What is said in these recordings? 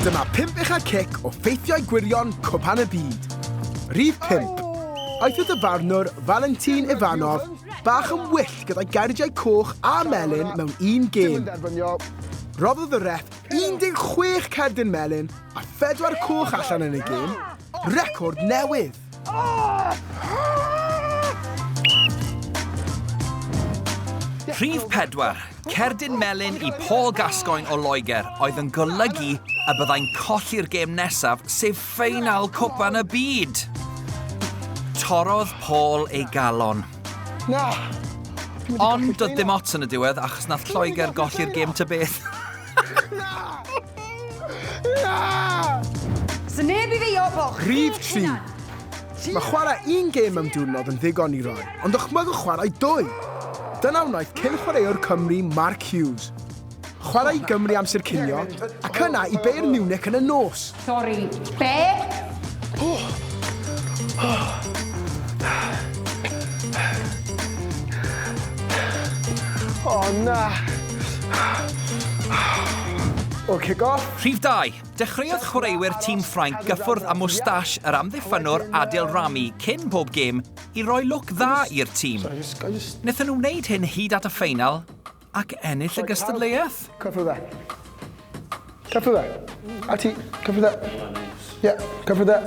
Dyma 5 ucha cic o ffeithiau gwirion Cwpan y Byd. Rhif 5. Aeth y dyfarnwr Valentin Ivanov bach yn wyllt gyda'i gardiau coch a melyn mewn un gêm. Rhoddodd y ref 16 cerdyn melyn a phedwar coch allan yn y gêm, record newydd! Rhif 4, cerdyn melyn i Paul Gascoigne o Loegr oedd yn golygu y byddai'n colli'r gêm nesaf, sef ffeinal Cwpan y Byd. Torrodd Paul ei galon. Na! Ond doedd dim ots yn y diwedd achos nath Lloegr golli'r gêm ta beth. Na! Na! So neb i feio bo chi Rhif 3. Mae chwarae un gêm mewn diwrnod yn ddigon i rai, ond dychmygwch chwarae dwy! Dyna wnaeth cyn-chwaraewr Cymru Mark Hughes. Chwarae i Gymru amser cinio, ac yna i Bayern Munich yn y nos. Sori, be? O na! O kick off. Rhif 2. Dechreuodd chwaraewyr tîm Ffrainc gyffwrdd â mwstash yr amddiffynnwr Adil Rami cyn pob gêm i roi lwc dda i'r tîm. Wnaethon nhw wneud hyn hyd at y ffeinal ac ennill y gystadleuaeth. Cyffwrdd e. Cyffwrdd e. A ti, cyffwrdd e. Ie, cyffwrdd e.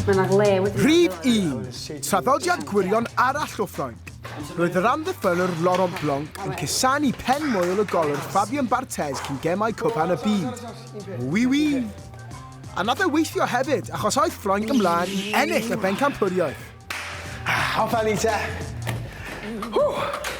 Mae 'na le wedi... Rhif 1. Traddodiad gwirion arall o Ffrainc. Roedd yr amddiffynnwr Laurent Blanc yn cusanu pen moel y golwr Fabien Barthez cyn gemau Cwpan y Byd. Oui oui! A nath e weithio hefyd, achos aeth Ffrainc ymlaen i ennill y bencampwriaeth. Off â ni te. Whew.